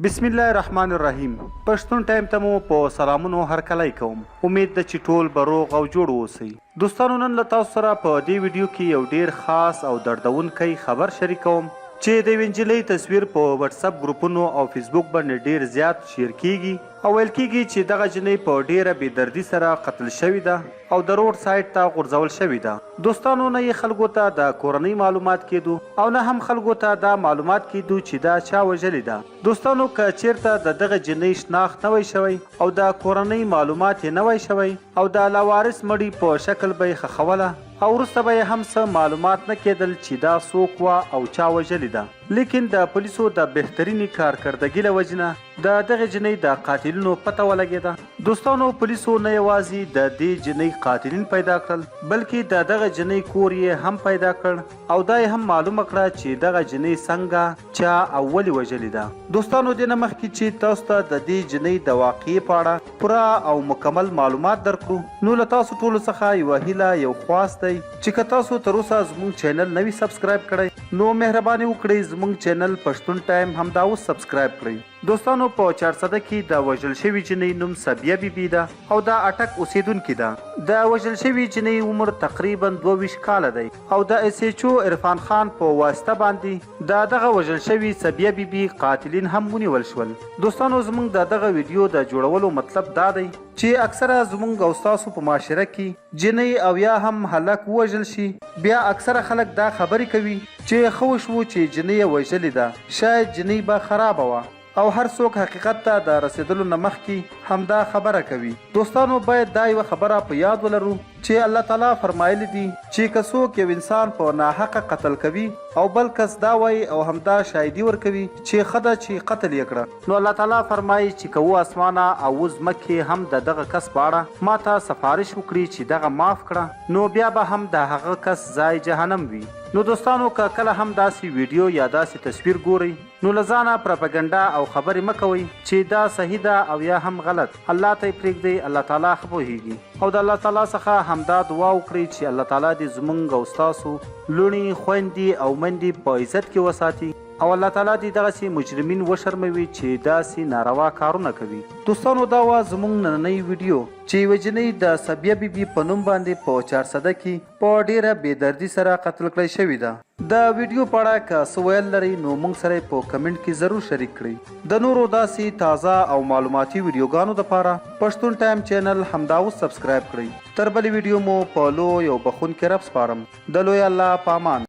بسم الله الرحمن الرحیم پښتون ټایم ته مو په سلامونو هرکلی کوم. امید ده چې ټول به روغ او جوړ اوسئ. دوستانو نن له تاسو سره په دې ویډیو کې یو ډیر خاص او دردونکی خبر شریکوم چې د یوې نجلۍ تصویر په وټساپ ګروپونو او فیسبوک باندې ډیر زیات شیر کیږي او ویل کیږي چې دغه جنۍ په ډیره بې دردي سره قتل شوې ده او د روډ سایډ ته غورځول شوې ده. دوستانو نه یې خلکو ته د کورنۍ معلومات کیدو او نه هم خلکو ته دا معلومات کیدو چې دا چا وژلې ده. دوستانو که چیرته د دغه جنۍ شناخت نه وای شوی او د کورنۍ معلومات یې نه وای شوی او د لاوارث مړي په شکل به یې ښخوله او وروسته به یې هم څه معلومات نه کیدل چې دا څوک وه او چا وژلې ده لیکن د پولیسو د بهترینې کارکردګي له وجې نه د دغې جنۍ د قاتلینو پته ولګېده. دوستانو پولیسو نه یوازې د دې جنۍ قاتلین پیدا کړل، بلکې د دغه جنۍ کور یې هم پیدا کړ او دا یې هم معلومه کړه چې دغه جنۍ څنګه، چا او ولې وژلې ده. دوستانو دې نه مخکې چې تاسو ته د دې جنۍ د واقعې په اړه پوره او مکمل معلومات درکړو، نو له تاسو ټولو څخه یوه هیله، یو خواست دی چې که تاسو تر اوسه زموږ چینل نه وي سبسکرایب کړی، نو مهرباني وکړئ زمونږ چینل پښتون ټایم همدا اوس سبسکرایب کړئ. دوستانو په چارسده کې د وژل شوي جنۍ نوم صبیه بي بي ده او د اټک اوسیدونکې ده. د وژل شوي جنۍ عمر تقریبا 22 کاله دی او د ایس ایچ او عرفان خان په واسطه باندې د دغه وژل شوي صبیه بي بي قاتلین هم ونیول شول. دوستانو زمونږ د دغه ویډیو د جوړولو مطلب دا دی چې اکثره زمونږ او ستاسو په معاشره کې جنۍ او یا هم هلک ووژل شي بیا اکثره خلک دا خبرې کوي چې ښه وشوو چې جنۍ یې وژلې ده شاید جنۍ به خرابه وه او هر څوک حقیقت ته د رسیدلو نه مخکې همدا خبره کوي. دوستانو باید دا یوه خبره په یاد ولرو چې الله تعالی فرمایلي دي چې که څوک یو انسان په ناحقه قتل کوي او بل کس دا وایي او همدا شاهدي ورکوي چې ښه ده چې قتل یې کړه. نو الله تعالی فرمايي چې که اوه اسمانه او اوه ځمکې هم د دغه کس په اړه ما ته سفارش وکړي چې دغه معاف کړه نو بيا به هم د هغه کس ځای جهنم وي. نو دوستانو که کله هم داسې ويډيو يا داسې تصوير ګورئ نو له ځانه پرپګنډه او خبرې مه کوئ چې دا صحيح ده او يا هم غلط، الله ته يې پرېږدئ، الله تعالی ښه پوهېږي او د الله تعالی څخه همدا دعا وکړئ چې الله تعالی دې زمونږ او ستاسو لوڼې، خويندې او ميندې په عزت کې وساتي. او الله تعالی دې دغسې مجرمین وشرموي چې داسې ناروا کارونه کوي. دوستانو دا وه زمونږ نننۍ ویډیو چې یوه جنۍ د صبیه بي بي په نوم باندې په چارسده کې په ډیره بې دردي سره قتل کړی شوې ده. د ویډیو په اړه که څه ویل لرئ نو مونږ سره یې په کمنټ کې ضرور شریک کړئ. د نورو داسې تازه او معلوماتي ویډیوګانو دپاره پښتون ټایم چینل همدا اوس سبسکرایب کړئ. تر بلې ویډیو مو په لوی او بخښونکي رب سپارم. د لوی الله په امان.